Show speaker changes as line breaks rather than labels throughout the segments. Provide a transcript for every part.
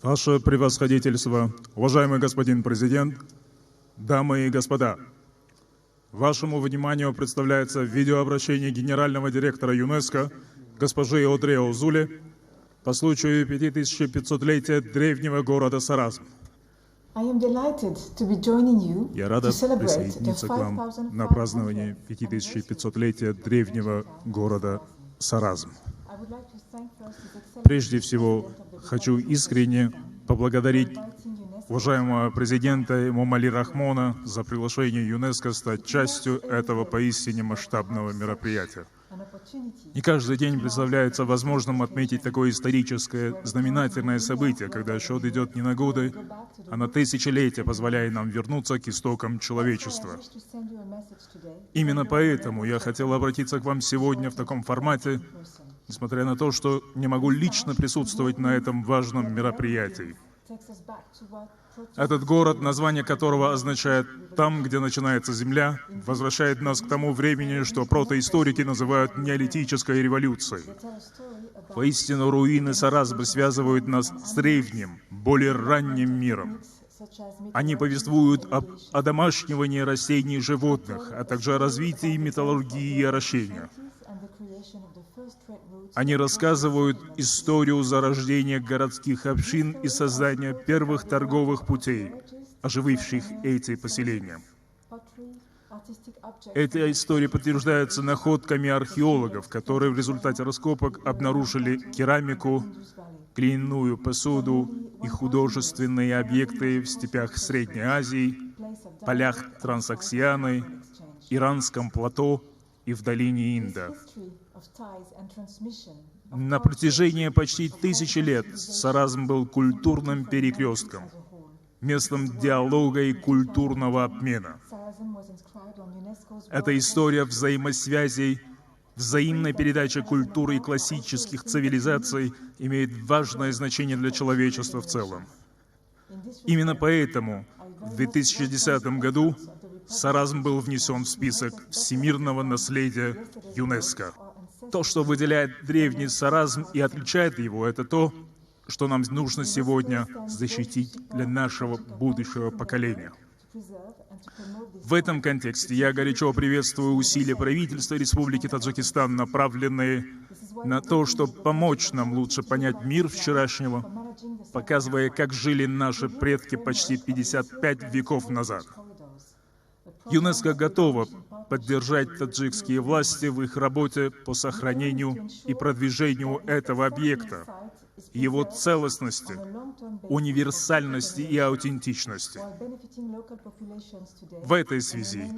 Ваше превосходительство, уважаемый господин президент, дамы и господа, вашему вниманию представляется видеообращение генерального директора ЮНЕСКО госпожи Одре Озуле по случаю 5500-летия древнего города Саразм. Я рада присоединиться к вам на праздновании 5500-летия древнего города Саразм. Прежде всего, хочу искренне поблагодарить уважаемого президента Эмомали Рахмона за приглашение ЮНЕСКО стать частью этого поистине масштабного мероприятия. Не каждый день представляется возможным отметить такое историческое знаменательное событие, когда счет идет не на годы, а на тысячелетия, позволяя нам вернуться к истокам человечества. Именно поэтому я хотел обратиться к вам сегодня в таком формате, несмотря на то, что не могу лично присутствовать на этом важном мероприятии. Этот город, название которого означает «там, где начинается земля», возвращает нас к тому времени, что протоисторики называют неолитической революцией. Воистину, руины Саразмы связывают нас с древним, более ранним миром. Они повествуют об одомашнивании растений и животных, а также о развитии металлургии и орощения. Они рассказывают историю зарождения городских общин и создания первых торговых путей, ожививших эти поселения. Эта история подтверждается находками археологов, которые в результате раскопок обнаружили керамику, глиняную посуду и художественные объекты в степях Средней Азии, полях Трансоксианы, Иранском плато и в долине Инда. На протяжении почти 1000 лет Саразм был культурным перекрестком, местом диалога и культурного обмена. Это история взаимосвязей, взаимной передачи культуры и классических цивилизаций имеет важное значение для человечества в целом. Именно поэтому в 2010 году Саразм был внесен в список всемирного наследия ЮНЕСКО. То, что выделяет древний Саразм и отличает его, это то, что нам нужно сегодня защитить для нашего будущего поколения. В этом контексте я горячо приветствую усилия правительства Республики Таджикистан, направленные на то, чтобы помочь нам лучше понять мир вчерашнего, показывая, как жили наши предки почти 55 веков назад. ЮНЕСКО готова поддержать таджикские власти в их работе по сохранению и продвижению этого объекта, его целостности, универсальности и аутентичности. В этой связи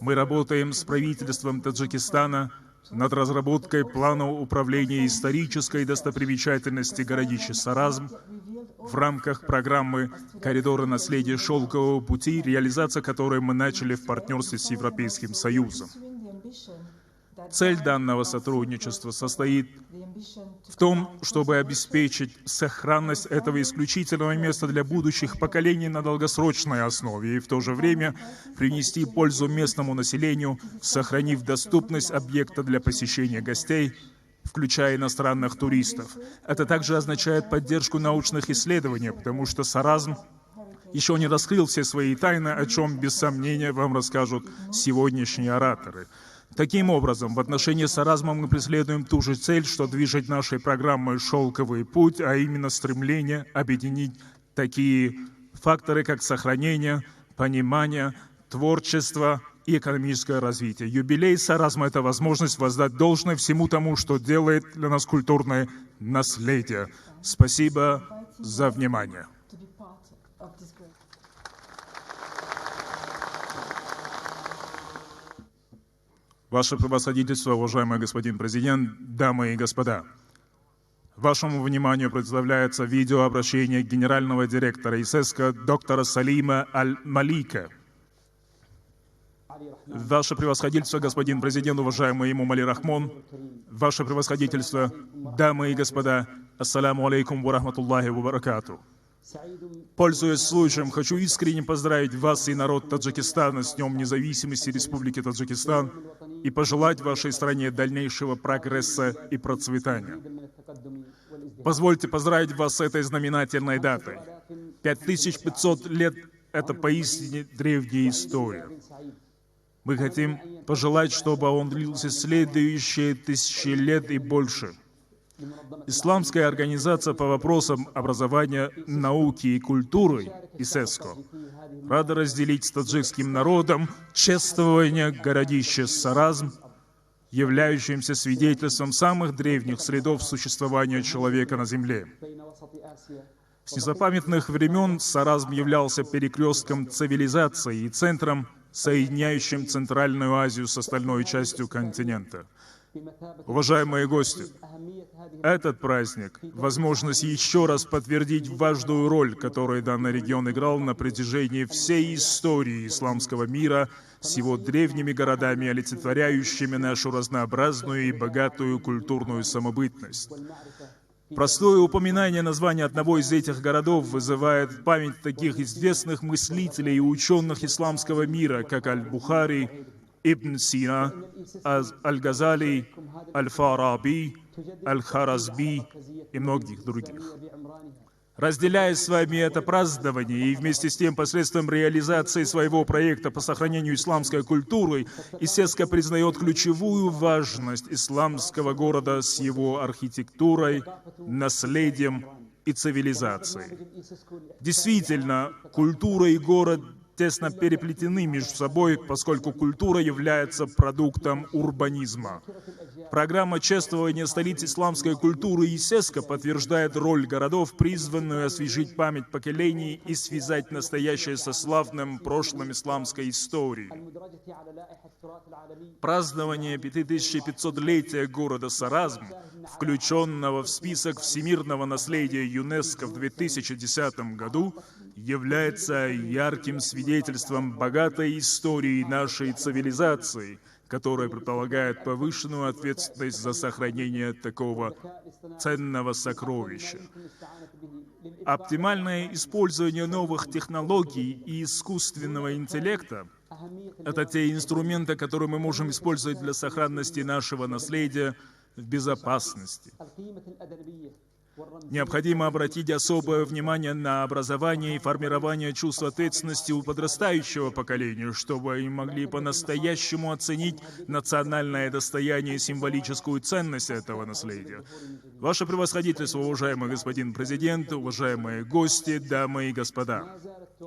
мы работаем с правительством Таджикистана над разработкой плана управления исторической достопримечательности городища Саразм в рамках программы «Коридоры наследия Шелкового пути», реализация которой мы начали в партнерстве с Европейским Союзом. Цель данного сотрудничества состоит в том, чтобы обеспечить сохранность этого исключительного места для будущих поколений на долгосрочной основе и в то же время принести пользу местному населению, сохранив доступность объекта для посещения гостей, включая иностранных туристов. Это также означает поддержку научных исследований, потому что Саразм еще не раскрыл все свои тайны, о чем, без сомнения, вам расскажут сегодняшние ораторы. Таким образом, в отношении Саразма мы преследуем ту же цель, что движет нашей программой «Шелковый путь», а именно стремление объединить такие факторы, как сохранение, понимание, творчество и экономическое развитие. Юбилей Саразма – это возможность воздать должное всему тому, что делает для нас культурное наследие. Спасибо за внимание. Ваше превосходительство, уважаемый господин президент, дамы и господа, вашему вниманию представляется видеообращение генерального директора ЮНЕСКО доктора Салима Аль-Малика. Ваше превосходительство, господин президент, уважаемый Эмомали Рахмон, ваше превосходительство, дамы и господа, ассаляму алейкум ва рахматуллахи ва баракату. Пользуясь случаем, хочу искренне поздравить вас и народ Таджикистана с Днем независимости Республики Таджикистан и пожелать вашей стране дальнейшего прогресса и процветания. Позвольте поздравить вас с этой знаменательной датой. 5500 лет – это поистине древняя история. Мы хотим пожелать, чтобы он длился следующие тысячи лет и больше. Исламская организация по вопросам образования, науки и культуры, ИСЕСКО, рада разделить с таджикским народом чествование городища Саразм, являющимся свидетельством самых древних следов существования человека на Земле. С незапамятных времен Саразм являлся перекрестком цивилизации и центром, соединяющим Центральную Азию с остальной частью континента. Уважаемые гости, этот праздник – возможность еще раз подтвердить важную роль, которую данный регион играл на протяжении всей истории исламского мира с его древними городами, олицетворяющими нашу разнообразную и богатую культурную самобытность. Простое упоминание названия одного из этих городов вызывает память таких известных мыслителей и ученых исламского мира, как Аль-Бухари, Ибн Сина, Аль-Газали, Аль-Фараби, Аль-Харазби и многих других. Разделяя с вами это празднование и вместе с тем посредством реализации своего проекта по сохранению исламской культуры, ИСЕСКО признает ключевую важность исламского города с его архитектурой, наследием и цивилизацией. Действительно, культура и город тесно переплетены между собой, поскольку культура является продуктом урбанизма. Программа чествования столиц исламской культуры ИСЕСКО подтверждает роль городов, призванную освежить память поколений и связать настоящее со славным прошлым исламской истории. Празднование 5500-летия города Саразм, включенного в список всемирного наследия ЮНЕСКО в 2010 году, является ярким свидетельством богатой истории нашей цивилизации, которая предполагает повышенную ответственность за сохранение такого ценного сокровища. Оптимальное использование новых технологий и искусственного интеллекта – это те инструменты, которые мы можем использовать для сохранности нашего наследия в безопасности. Необходимо обратить особое внимание на образование и формирование чувства ответственности у подрастающего поколения, чтобы они могли по-настоящему оценить национальное достояние и символическую ценность этого наследия. Ваше превосходительство, уважаемый господин президент, уважаемые гости, дамы и господа.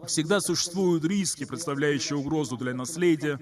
Всегда существуют риски, представляющие угрозу для наследия,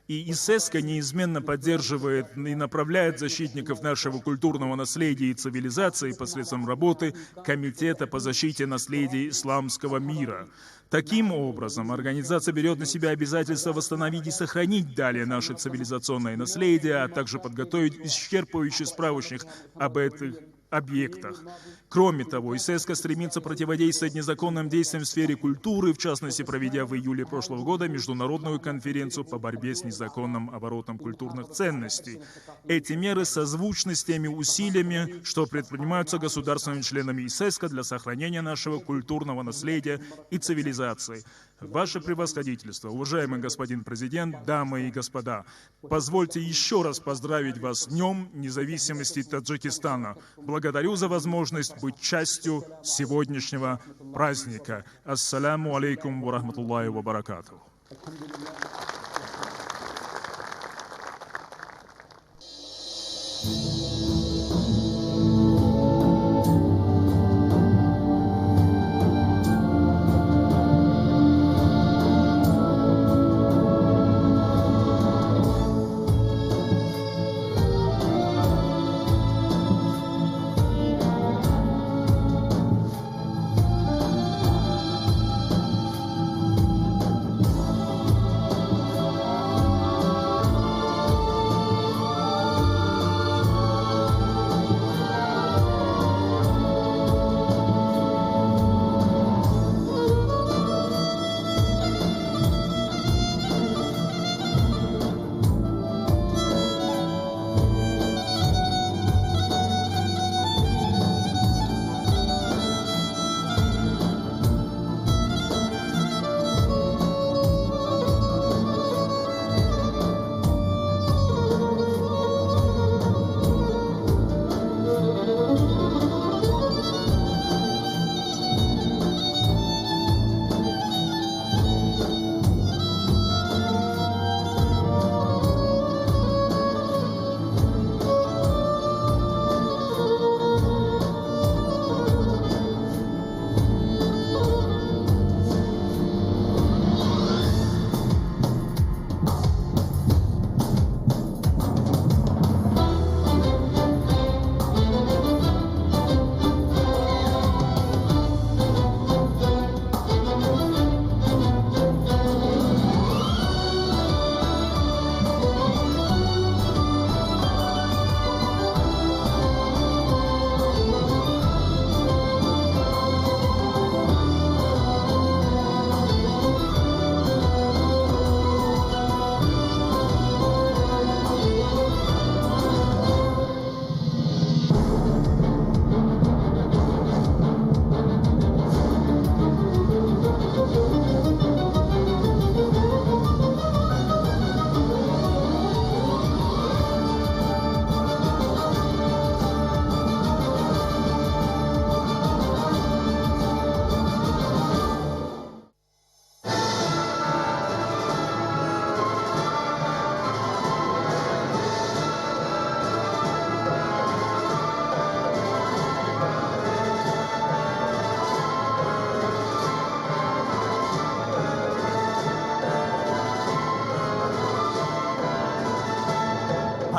и ИСЕСКО неизменно поддерживает и направляет защитников нашего культурного наследия и цивилизации посредством работы Комитета по защите наследия исламского мира. Таким образом, организация берет на себя обязательство восстановить и сохранить далее наше цивилизационное наследие, а также подготовить исчерпывающий справочник об этих объектах. Кроме того, ИСЕСКО стремится противодействовать незаконным действиям в сфере культуры, в частности, проведя в июле прошлого года международную конференцию по борьбе с незаконным оборотом культурных ценностей. Эти меры созвучны с теми усилиями, что предпринимаются государственными членами ИСЕСКО для сохранения нашего культурного наследия и цивилизации. Ваше превосходительство, уважаемый господин президент, дамы и господа, позвольте еще раз поздравить вас с Днем независимости Таджикистана. Благодарю за возможность быть частью сегодняшнего праздника. Ассаляму алейкум ва рахматуллахи ва баракатуху.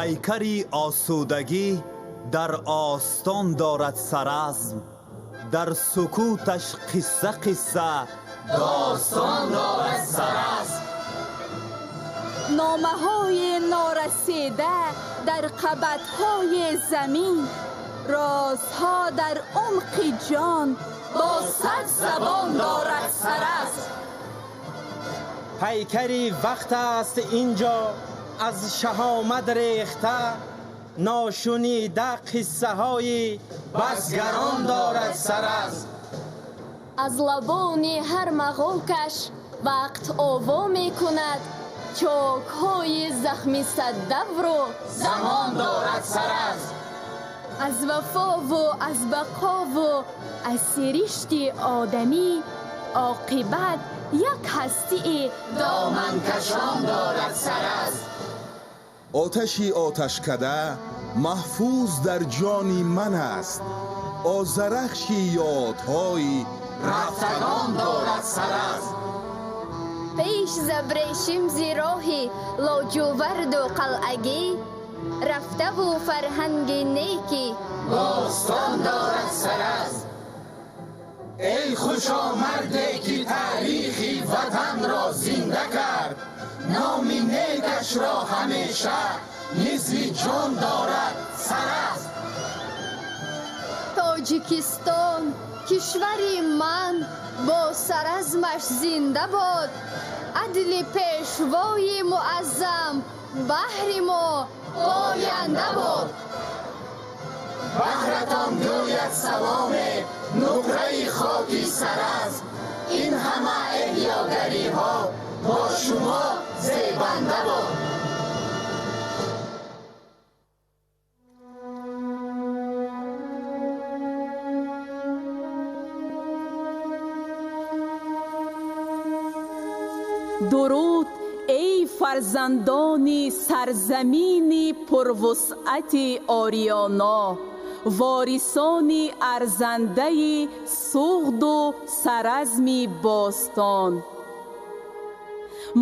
Пайкари осудагӣ дар остон дорад Саразм, дар сукуташ қисса қисса достон дорад Саразм.
Номаҳои норасида дар қабатҳои замин, розҳо дар умқи ҷон бо сад забон дорад Саразм.
Пайкари вақт аст инҷо аз шаҳомат рехта, ношунида қиссаҳои басгарон дорад Саразм.
Аз лабони ҳар мағолкаш вақт ово мекунад, чокҳои захми саддавру
замон дорад Саразм.
Аз вафову аз бақову аз сиришти одамӣ, оқибат як ҳастии
доманкашон дорад Саразм.
Оташи оташкада маҳфуз дар ҷони ман аст, озарахши ёдҳои
рафтагон дорад Саразм.
Пеш забрешим зи роҳи лоҷуварду қалъагӣ, рафтаву фарҳанги неки
бостон дорад Саразм. Эй хушо марде ки таърихи ватанро зинда кард, номи некашро ҳамеша мисли ҷон дорад Саразм.
Тоҷикистон кишвари ман бо саразмаш зинда бод, адли пешвои муаззам баҳри мо поянда бод.
Баҳратон гӯяд саломе нуқраи хоки Саразм, ин ҳама эҳёгариҳо бо шумо зебанда бод.
Дуруд эй фарзандони сарзамини пурвусъати Ориёно, ворисони арзандаи Суғду Саразми бостон.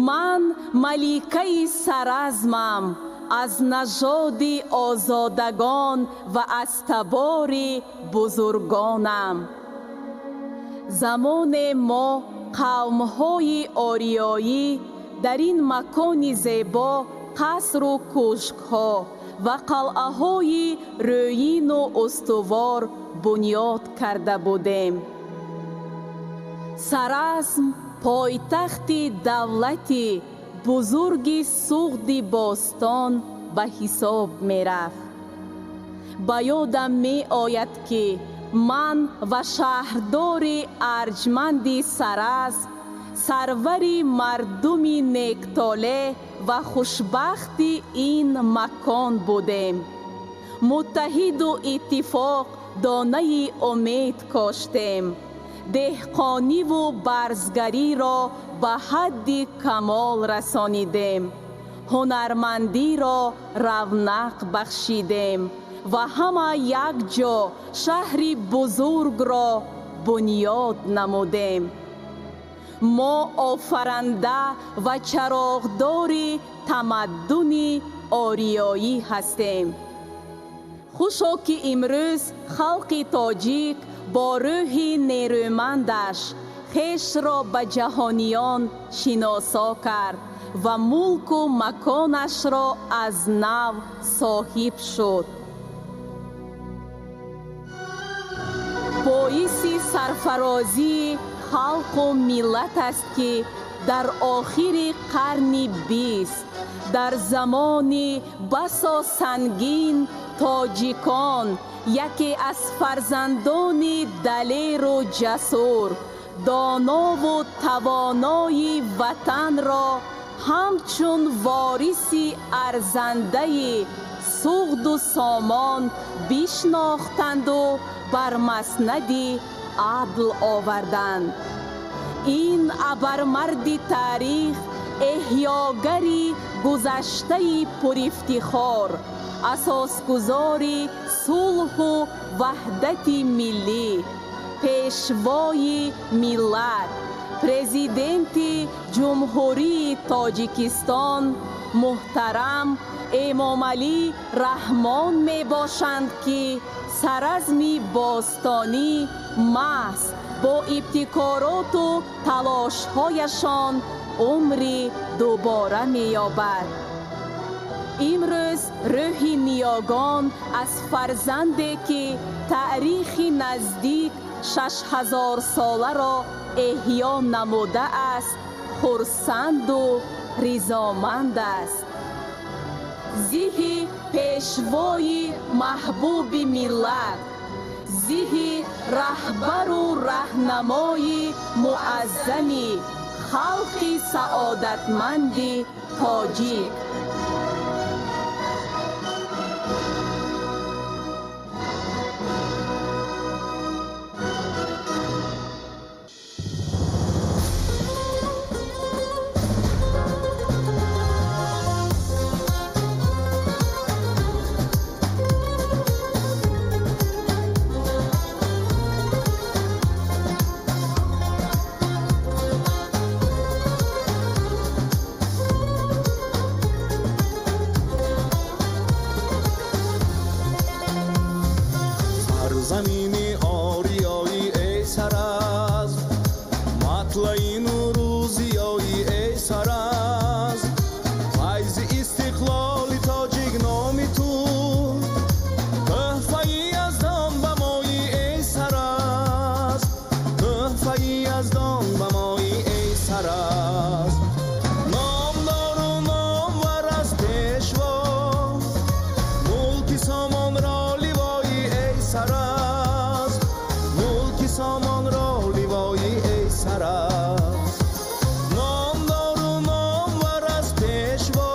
Ман маликаи Саразмам, аз нажоди озодагон ва аз табори бузургонам. Замоне мо қавмҳои ориёӣ дар ин макони зебо қасру кӯшкҳо ва қалъаҳои рӯину устувор бунёд карда будем. Саразм пойтахти давлати бузурги Суғди бостон ба ҳисоб мерафт. Ба ёдам меояд, ки ман ва шаҳрдори арҷманди Саразм, сарвари мардуми нектолеъ ва хушбахти ин макон будем. Муттаҳиду иттифоқ донаи умед коштем, деҳқониву барзгариро ба ҳадди камол расонидем, ҳунармандиро равнақ бахшидем ва ҳама якҷо шаҳри бузургро бунёд намудем. Мо офаранда ва чароғдори тамаддуни ориёӣ ҳастем. Хушо ки имрӯз халқи тоҷик бо рӯҳи нерӯмандаш хешро ба ҷаҳониён шиносо кард ва мулку маконашро аз нав соҳиб шуд. Боиси сарфарозии халқу миллат аст, ки дар охири қарни бист, дар замони басо сангин, тоҷикон яке аз фарзандони далеру ҷасур, донову тавонои ватанро ҳамчун вориси арзандаи Суғду Сомон бишнохтанду бар маснади адл оварданд. Ин абармарди таърих, эҳёгари гузаштаи пурифтихор, асосгузори сулҳу ваҳдати миллӣ, пешвои миллат, президенти Ҷумҳурии Тоҷикистон муҳтарам Эмомалӣ Раҳмон мебошанд, ки Саразми бостонӣ маҳз бо ибтикороту талошҳояшон умри дубора меёбад. Имрӯз рӯҳи ниёгон аз фарзанде, ки таърихи наздик 6000-соларо эҳё намудааст, хурсанду ризоманд аст. Зиҳи пешвои маҳбуби миллат, зиҳи раҳбару раҳнамои муаззами халқи саодатманди тоҷик.
Сарзамини ориёӣ, эй Саразм, матлаи нурӯзиёӣ, эй Саразм, файзи истиқлоли тоҷик номи ту, тӯҳфаи яздон ба моӣ, эй Саразм, тӯҳфаи яздон ба моӣ, эй Саразм. Номдору номвар аз пешво, мулки сомонро ливоӣ, эй Саразм, мулки сомонро ливоӣ, эй Саразм. Номдору номвар аз пешво,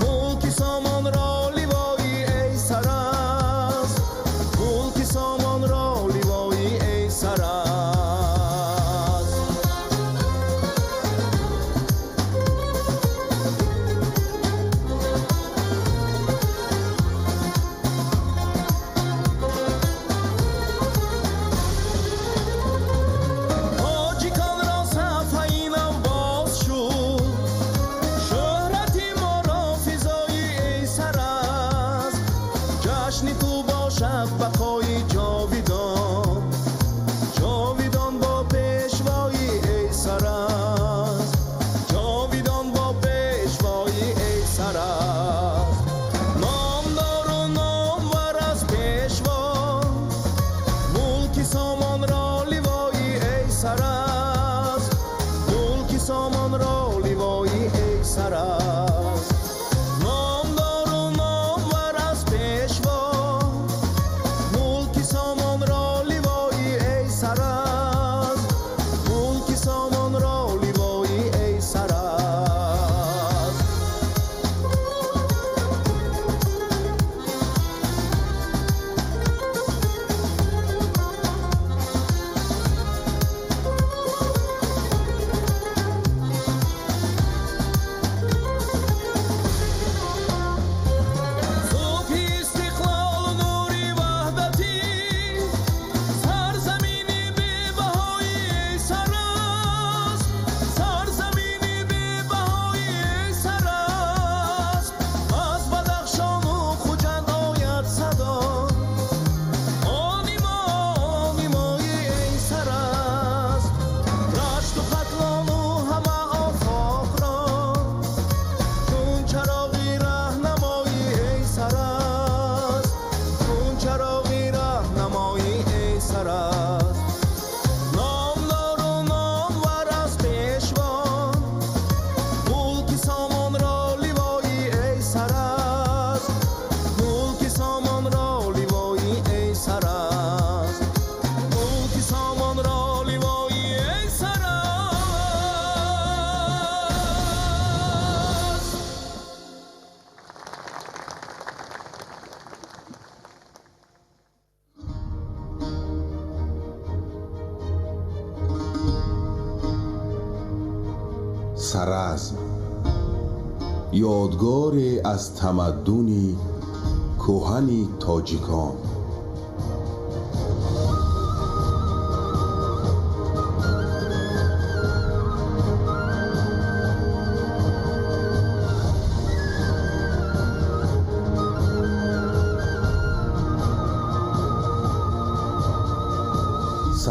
мулки сомонро ливоӣ, эй Саразм, мулки сомонро ливоӣ, эй Саразм. Тоҷиконро сафҳаи нав боз шуд, шӯҳрати моро физоӣ, эй Саразм, ҷашни ту бошад бақои ҷовидон, ҷовидон бо пешвоӣ, эй Саразм, ҷовидон бо пешвоӣ, эй Саразм. Номдору номвар аз пешво, мулки сомонро ливоӣ, эй Саразм, мулки сомонро ливоӣ, эй Саразм. Номдору номвар аз пешво, мулки сомонро ливоӣ, эй Саразм, мулки сомонро ливоӣ, эй Саразм. Субҳи истиқлолу нури ваҳдатӣ, сарзамини бебаҳои, эй Саразм, сарзамини бебаҳои, эй Саразм, аз Бадахшону Хуҷанд ояд садо, они мо, они мои, эй Саразм, Рашту Хатлону ҳама офоқро чун чароғи раҳнамоӣ, эй Саразм, чун чароғи раҳнамоӣ, эй Саразм. Номдору номвар аз пешво, мулки сомонро ливоӣ, эй Саразм, мулки сомонро ливоӣ, эй Саразм, мулки сомонро ливоӣ, эй Саразм.
Саразм, ёдгоре аз тамаддуни кӯҳани тоҷикон.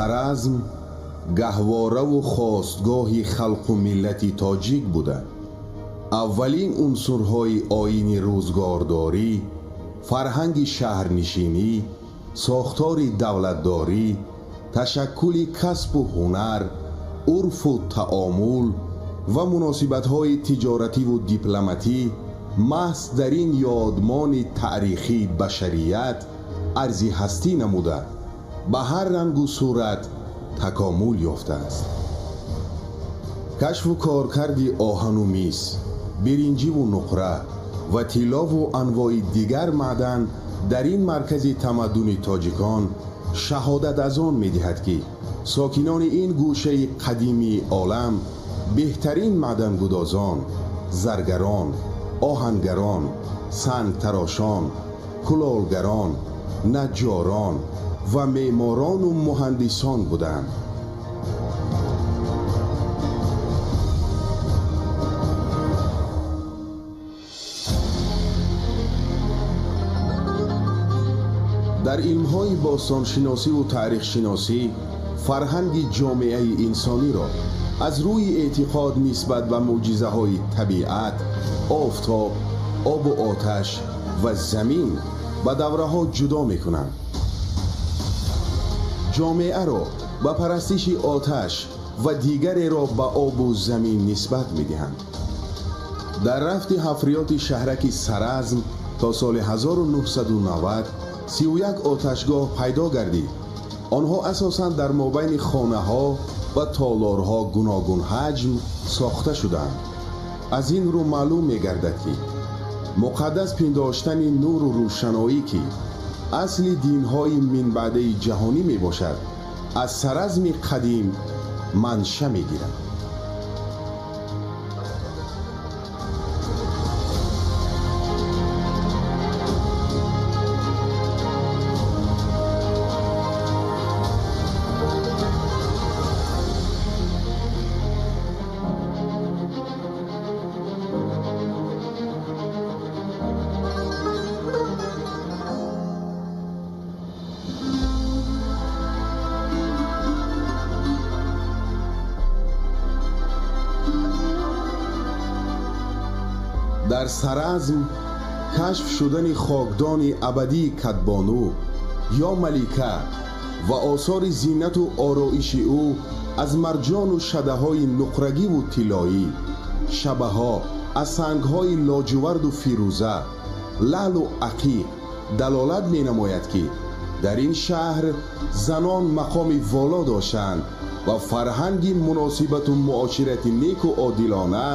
Саразм гаҳвораву хостгоҳи халқу миллати тоҷик буда, аввалин унсурҳои оини рӯзгордорӣ, фарҳанги шаҳрнишинӣ, сохтори давлатдорӣ, ташаккули касбу ҳунар, урфу таомул ва муносибатҳои тиҷоративу дипломатӣ маҳз дар ин ёдмони таърихии башарият арзи ҳастӣ намуда, ба ҳар рангу сурат такомул ёфтааст. Кашфу коркарди оҳану мис, биринҷиву нуқра ва тиллову анвои дигар маъдан дар ин маркази тамаддуни тоҷикон шаҳодат аз он медиҳад, ки сокинони ин гӯшаи қадимии олам беҳтарин маъдангудозон, заргарон, оҳангарон, сангтарошон, кулолгарон, наҷҷорон ва меъморону муҳандисон буданд. Дар илмҳои бостоншиносиву таърихшиносӣ фарҳанги ҷомеаи инсониро аз рӯи эътиқод нисбат ба мӯъҷизаҳои табиат, офтоб, обу оташ ва замин ба давраҳо ҷудо мекунанд. Ҷомеаро ба парастиши оташ ва дигареро ба обу замин нисбат медиҳанд. Дар рафти ҳафриёти шаҳраки Саразм то соли 1990 31 оташгоҳ пайдо гардид. Онҳо асосан дар мобайни хонаҳо ва толорҳо гуногунҳаҷм сохта шуданд. Аз ин рӯ маълум мегардад, ки муқаддас пиндоштани нуру рӯшаноӣ, ки асли динҳои минбаъдаи ҷаҳонӣ мебошад, аз Саразми қадим манша мегирад. Дар Саразм кашф шудани хокдони абадии кадбону ё малика ва осори зинату ороиши ӯ аз марҷону шадаҳои нуқрагиву тиллоӣ, шабаҳо аз сангҳои лоҷуварду фирӯза, лаълу ақиқ далолат менамояд, ки дар ин шаҳр занон мақоми воло доштанд ва фарҳанги муносибату муоширати неку одилона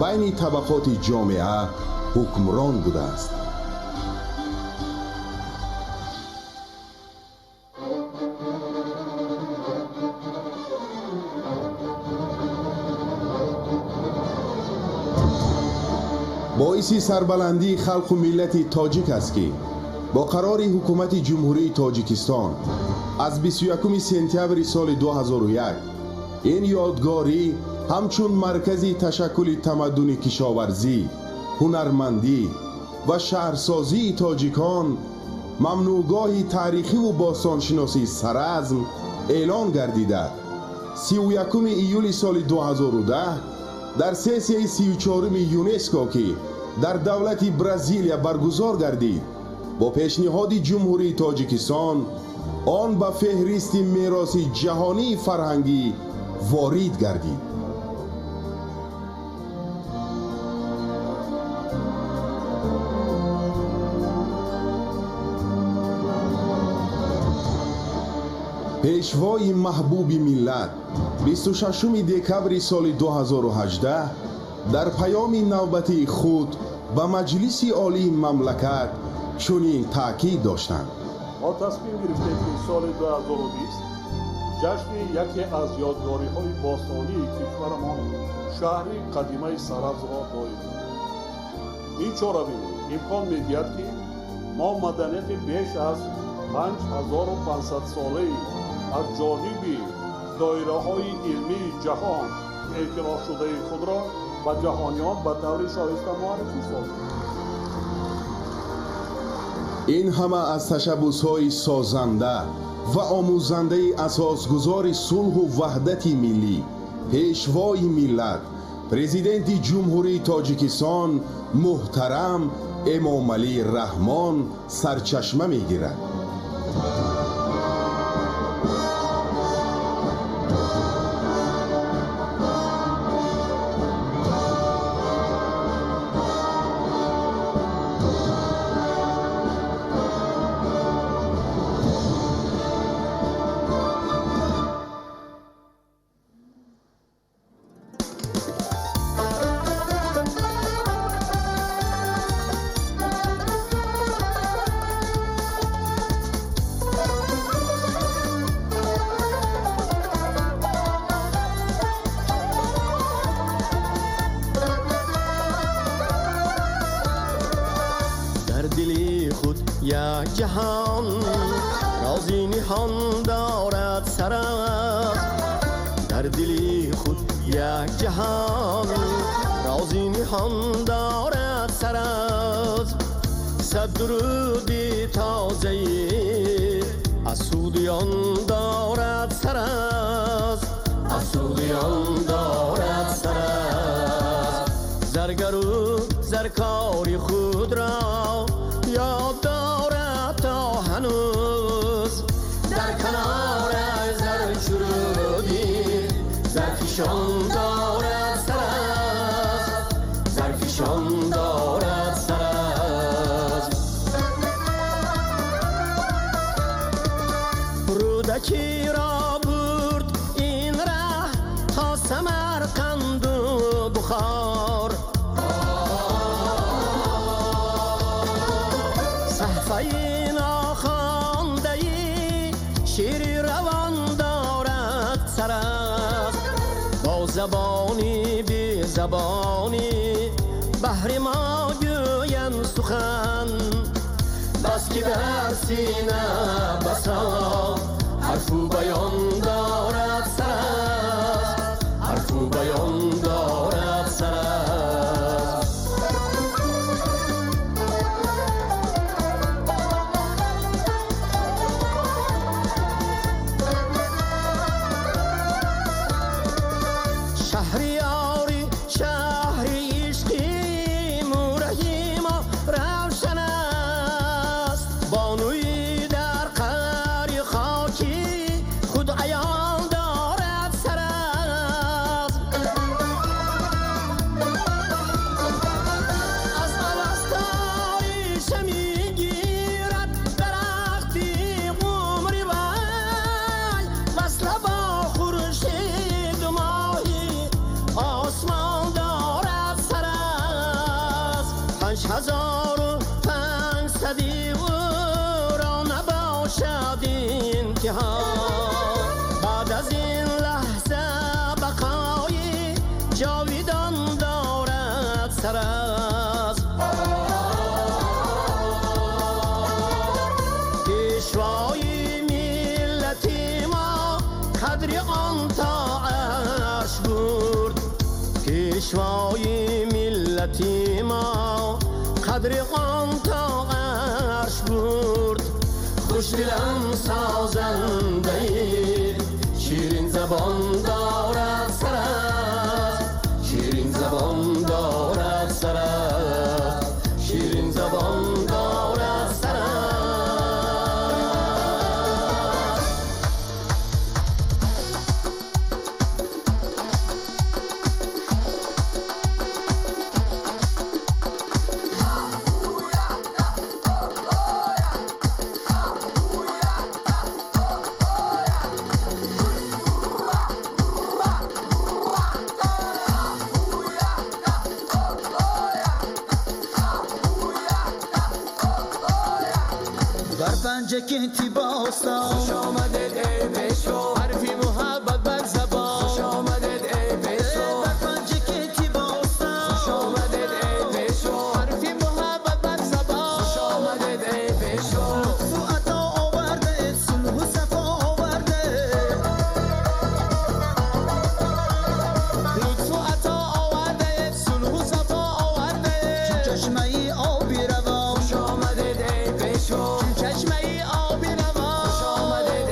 байни табақоти ҷомеа ҳукмрон будааст. Боиси сарбаландии халқу миллати тоҷик аст, ки бо қарори ҳукумати Ҷумҳурии Тоҷикистон аз 21 сентябри соли 2001 ин ёдгорӣ ҳамчун маркази ташаккули тамаддуни кишоварзӣ, ҳунармандӣ ва шаҳрсозии тоҷикон, мамнӯъгоҳи таърихиву бостоншиносии Саразм эълон гардида, 31 июли соли 2010 дар сессияи 34-уми ЮНЕСКО, ки дар давлати Бразилия баргузор гардид, бо пешниҳоди Ҷумҳурии Тоҷикистон он ба феҳристи мероси ҷаҳонии фарҳангӣ ворид гардид. Пешвои маҳбуби миллат 26 декабри соли 2018 дар паёми навбатии худ ба Маҷлиси Олии мамлакат чунин таъкид доштанд:
Мо тасмим гирифтем, ки соли 2020 ҷашни яке аз ёдгориҳои бостонии кишварамон, шаҳри қадимаи Саразмро доир кунем. Ин чорабинӣ имкон медиҳад, ки мо маданияти беш аз 5500 солаи аз ҷониби доираҳои илмии ҷаҳон эътирофшудаи худро ба ҷаҳониён ба таври шоиста муаррифӣ созем.
Ин ҳама аз ташаббусҳои созанда Ва омӯзандаи асосгузори сулҳу ваҳдати миллӣ, пешвои миллат, президенти Ҷумҳурии Тоҷикистон муҳтарам Эмомалӣ Раҳмон сарчашма мегирад.
Ҷаҳон рози ниҳон дорад Саразм, дар дили худ як ҷаҳон рози ниҳон дорад Саразм. Сад дуруди тозаи аз суди он дорад Саразм, аз суди он дорад Саразм. Заргару заркори худро ёд дорад то ҳанӯз, дар канораш зарчуруди зарфишон дорад Саразм, зарфишон дорад Саразм. Рӯдакиро бурд ин раҳ то Самарқанду Бухор, саҳфаи нохондаи шири равон дорад Саразм. Бо забони безабонӣ баҳри мо гӯям сухан, бас ки дар сина басо ҳарфу баён дорад Саразм, ҳарфу баён дорад Саразм. Шаҳриёри шаҳри ишқи мураҳи мо равшан аст, бонуи дар қаъри хоки худ аён дорад Саразм. Аз авастори шамигирад дарахти умри вай, васла бо хуршеду моҳи осмон дорад Саразм. 5500 ӯро набошад интиҳо, баъд аз ин лаҳза бақои ҷовидон дорад Саразм. Пешвои миллати мо қадри он то арш бурд, пешвои миллати мо қадри он то арш бурд. Хушдилам созандаи ширинзабон дорад Саразм, ширинзабон дорад Саразм, ширинзабон дорад Саразм.
Бар Панҷакенти бостон
Хуш омадед, эй пешво, ҳарфи муҳаббат бар забон. Хуш омадед, эй пешво,
Бар Панҷакенти бостон
хуш омадед, эй пешво, ҳарфи муҳаббат бар забон. Хуш омадед, эй пешво,
Лутфу ато овардед, сулҳу сафо овардед,
лутфу ато овардед, сулҳу сафо овардед.
Чун чашмаи оби равон,
Хуш омадед, эй пешво,
чун чашмаи оби равон.
Хуш омадед,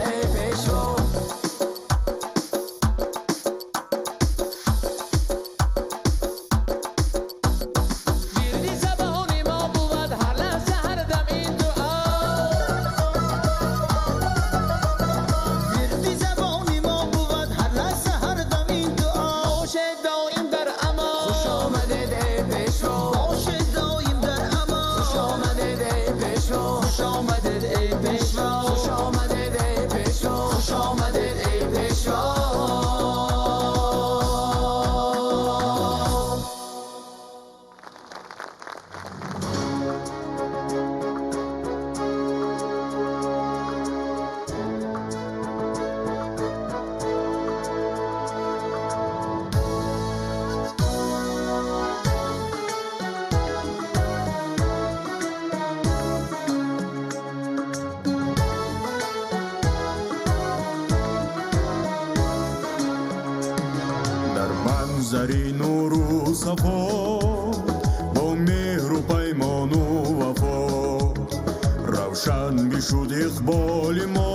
Манзари нуру сафо, бо меҳру паймону вафо. Равшан бишуд иқболи мо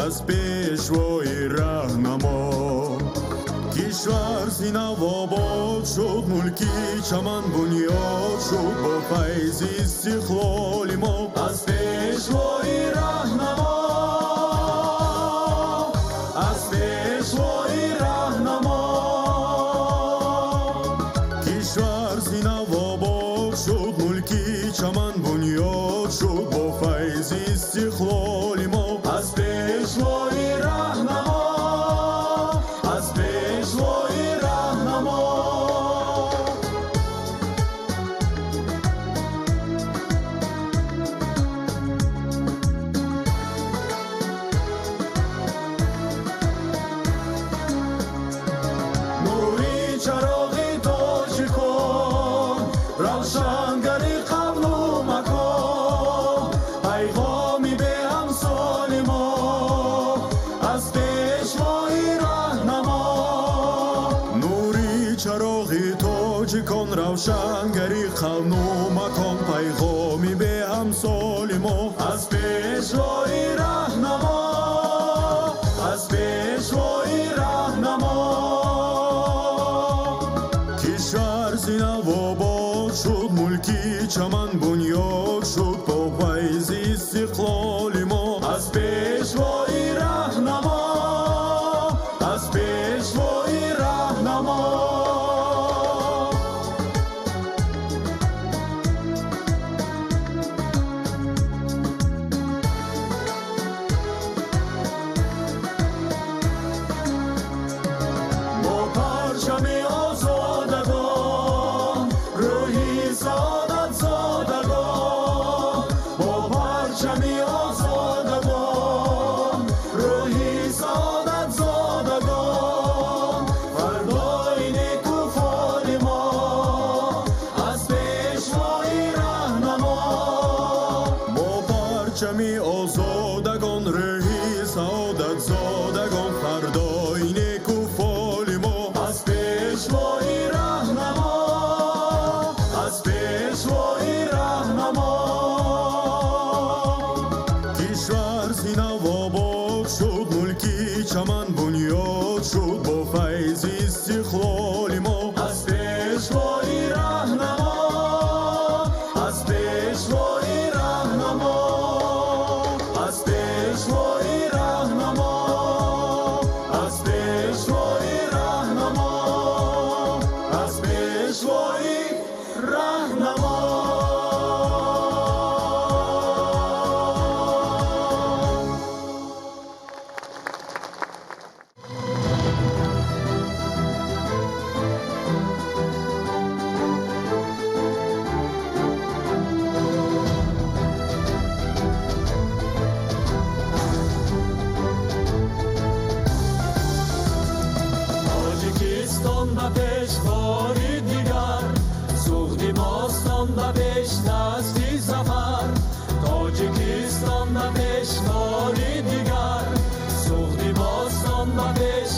аз пешвои раҳнамо. Кишвар зинавобод шуд, мулки чаман бунёд шуд, бо файзи истиқлоли мо. Аз пешвои раҳнамо, аз пешвои раҳнамо. Кишвар зинавобод шуд, мулки чаман бунёд шуд, бо файзи истиқлоли мо. Аз пешвои раҳнамо, аз пешвои раҳнамо. Нури чароғи тоҷикон, равшангари қавлу макон, пайғоми беҳамсоли мо аз пешвои раҳнамо. Нури чароғи тоҷикон, равшангари қавну макон, пайғоми беҳамсоли мо аз пешвои раҳнамо, аз пешвои раҳнамо. Кишвар зинавобод шуд, мулки чаман бунёд шуд, бо файзи истиқлоли мо. Аз пешвои раҳнамо, аз пешвои раҳнамо. Бо парчами озодагон, рӯҳи саодатзодагон, бо парчами озодагон, рӯҳи саодатзодагон, фардои некуфоли мо аз пешвои раҳнамо. Бо парчами озодагон, рӯҳи саодатзодагон, фардои некуфоли мо аз пешвои раҳнамо, аз пешвои раҳнамо. Кишвар зинавобод шуд, мулки чаман бунёд шуд, бо файзи истиқлоли мо. Аз пешвои раҳнамо, аз пешвои раҳнамо, аз пешвои раҳнамо, аз пешвои раҳнамо, аз пешвои раҳнамо. Тоҷикистон ба пеш бори дигар, Суғди бостон ба пеш дасти зафар. Тоҷикистон ба пеш бори дигар, Суғди бостон ба пеш.